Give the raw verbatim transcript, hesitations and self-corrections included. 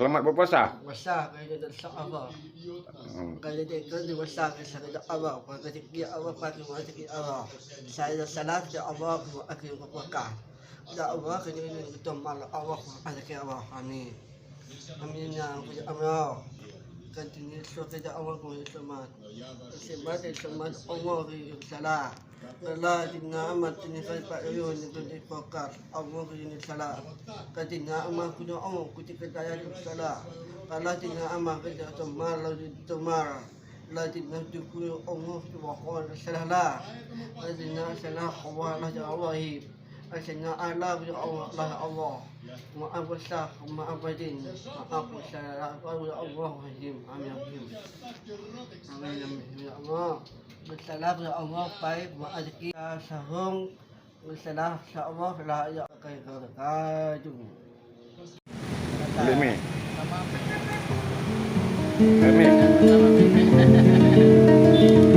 Selamat berpuasa. Puasa, kaya Allah. Hmm. Kaya Allah, kaya Allah, kaya Allah, kaya Allah. Saya salah, kaya Allah, kaya Allah, kaya Allah. Ya Allah, kaya Allah, kaya Allah. Amin. Amin ya Allah. Kaya Allah, kaya Allah. Selamat, selamat, Allah, kaya Allah. Kala tina amat tina kalipat uyun tina dipokar Allah keu ni salah. Katina amat kuda Allah kutika daya salah. Kala tina amat kerja temar lalu temar. La tina tuku Allah tu bakal salah lah. Katina salah Allah lah ya Allah. Asana Allah ya Allah lah Allah. Maaf besar, maaf batin. Maaf besar ya Allah. Amin amin. Amin amin ya Allah. Bersalah ya Allah pai maaf rezeki sahung. Bersalah ya Allah lah ya kai kau kaju. Boleh mi. Boleh mi.